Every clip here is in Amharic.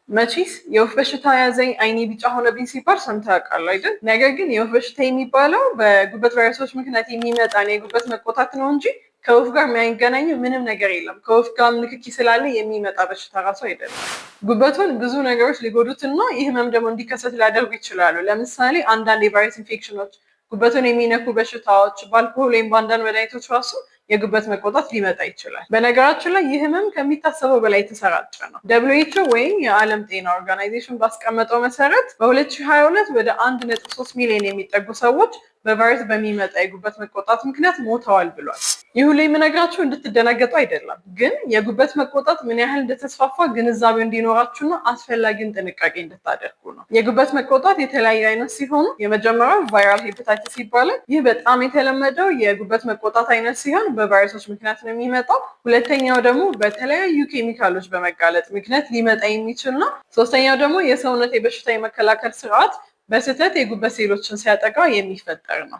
መቼስ የወፍ በሽታ ያዘኝ፣ አይኔ ቢጫ ሆነብኝ ሲባል ሰምተህ ያውቃል አይደል? ነገር ግን የወፍ በሽታ የሚባለው በጉበት ቫይረሶች ምክንያት የሚመጣን የጉበት መቆጣት ነው እንጂ ከወፍ ጋር የሚያገናኘው ምንም ነገር የለም። ከወፍ ጋር ንክኪ ስላለ የሚመጣ በሽታ ራሱ አይደለም። ጉበቱን ብዙ ነገሮች ሊጎዱትና ይህ ህመም ደግሞ እንዲከሰት ሊያደርጉ ይችላሉ። ለምሳሌ አንዳንድ የቫይረስ ኢንፌክሽኖች፣ ጉበቱን የሚነኩ በሽታዎች፣ በአልኮሆል ወይም በአንዳንድ መድኃኒቶች ራሱ የጉበት መቆጣት ሊመጣ ይችላል። በነገራችን ላይ ይህ ህመም ከሚታሰበው በላይ የተሰራጨ ነው። WHO ወይም የዓለም ጤና organization ባስቀመጠው መሰረት በ2022 ወደ 1.3 ሚሊዮን የሚጠጉ ሰዎች በቫይረስ በሚመጣ የጉበት መቆጣት ምክንያት ሞተዋል ብሏል። ይህ ሁሉ የምነግራችሁ እንድትደናገጡ አይደለም፣ ግን የጉበት መቆጣት ምን ያህል እንደተስፋፋ ግንዛቤው እንዲኖራችሁና አስፈላጊውን ጥንቃቄ እንድታደርጉ ነው። የጉበት መቆጣት የተለያዩ አይነት ሲሆኑ የመጀመሪያው viral hepatitis ይባላል። ይህ በጣም የተለመደው የጉበት መቆጣት አይነት ሲሆን በቫይረሶች ምክንያት ነው የሚመጣው። ሁለተኛው ደግሞ በተለያዩ ኬሚካሎች በመጋለጥ ምክንያት ሊመጣ የሚችል ነው። ሶስተኛው ደግሞ የሰውነት የበሽታ የመከላከል ስርዓት በስህተት የጉበት ሴሎችን ሲያጠቃ የሚፈጠር ነው።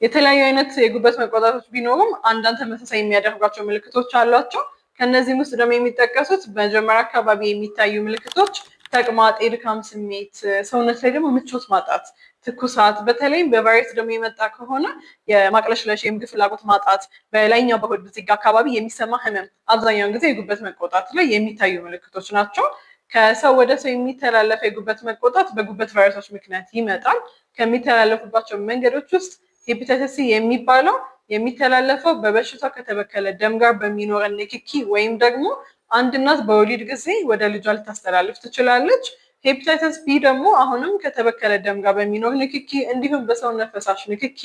የተለያዩ አይነት የጉበት መቆጣቶች ቢኖሩም አንዳንድ ተመሳሳይ የሚያደርጓቸው ምልክቶች አሏቸው። ከእነዚህም ውስጥ ደግሞ የሚጠቀሱት መጀመሪያ አካባቢ የሚታዩ ምልክቶች ተቅማጥ፣ የድካም ስሜት፣ ሰውነት ላይ ደግሞ ምቾት ማጣት፣ ትኩሳት፣ በተለይም በቫይረስ ደግሞ የመጣ ከሆነ የማቅለሽለሽ፣ የምግብ ፍላጎት ማጣት፣ በላይኛው በሆድ ዝጋ አካባቢ የሚሰማ ህመም አብዛኛውን ጊዜ የጉበት መቆጣት ላይ የሚታዩ ምልክቶች ናቸው። ከሰው ወደ ሰው የሚተላለፈ የጉበት መቆጣት በጉበት ቫይረሶች ምክንያት ይመጣል። ከሚተላለፉባቸው መንገዶች ውስጥ hepatitis C የሚባለው የሚተላለፈው በበሽታው ከተበከለ ደም ጋር በሚኖረን ንክኪ ወይም ደግሞ አንድ እናት በወሊድ ጊዜ ወደ ልጇ ልታስተላልፍ ትችላለች። Hepatitis B ደግሞ አሁንም ከተበከለ ደም ጋር በሚኖር ንክኪ እንዲሁም በሰውነት ፈሳሽ ንክኪ፣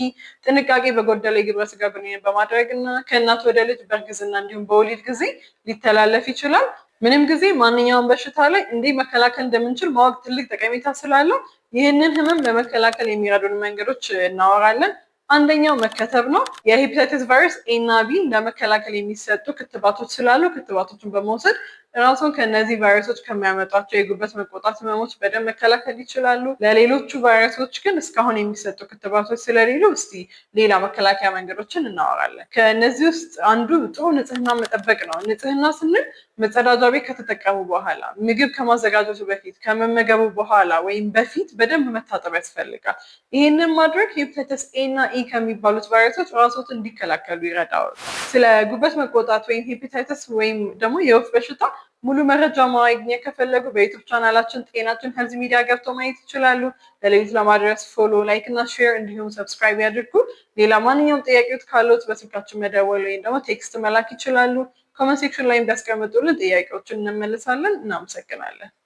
ጥንቃቄ በጎደለ የግብረ ስጋ ግንኙነት በማድረግ እና ከእናት ወደ ልጅ በእርግዝና እንዲሁም በወሊድ ጊዜ ሊተላለፍ ይችላል። ምንም ጊዜ ማንኛውም በሽታ ላይ እንዴት መከላከል እንደምንችል ማወቅ ትልቅ ጠቀሜታ ስላለው ይህንን ህመም ለመከላከል የሚረዱን መንገዶች እናወራለን። አንደኛው መከተብ ነው። የሄፓታይተስ ቫይረስ A እና B ለመከላከል የሚሰጡ ክትባቶች ስላሉ ክትባቶችን በመውሰድ ራሱን ከእነዚህ ቫይረሶች ከሚያመጧቸው የጉበት መቆጣት ህመሞች በደንብ መከላከል ይችላሉ። ለሌሎቹ ቫይረሶች ግን እስካሁን የሚሰጡ ክትባቶች ስለሌሉ እስቲ ሌላ መከላከያ መንገዶችን እናወራለን። ከእነዚህ ውስጥ አንዱ ጥሩ ንጽህና መጠበቅ ነው። ንጽህና ስንል መጸዳጃ ቤት ከተጠቀሙ በኋላ፣ ምግብ ከማዘጋጀቱ በፊት፣ ከመመገቡ በኋላ ወይም በፊት በደንብ መታጠብ ያስፈልጋል። ይህንን ማድረግ hepatitis A እና E ከሚባሉት ቫይረሶች ራስዎት እንዲከላከሉ ይረዳዋል። ስለ ጉበት መቆጣት ወይም ሄፓታይተስ ወይም ደግሞ የወፍ በሽታ ሙሉ መረጃ ማግኘት ከፈለጉ በ YouTube ቻናላችን ጤናችን Health Media ገብተው ማየት ይችላሉ። ለሌሎች ለማድረስ follow፣ like እና share እንዲሁም subscribe ያድርጉ። ሌላ ማንኛውም ጥያቄዎች ካሉት በስልካችን መደወል ወይም ደግሞ text መላክ ይችላሉ። Comment section ላይ ቢያስቀምጡልን ጥያቄዎችን እንመልሳለን። እናመሰግናለን።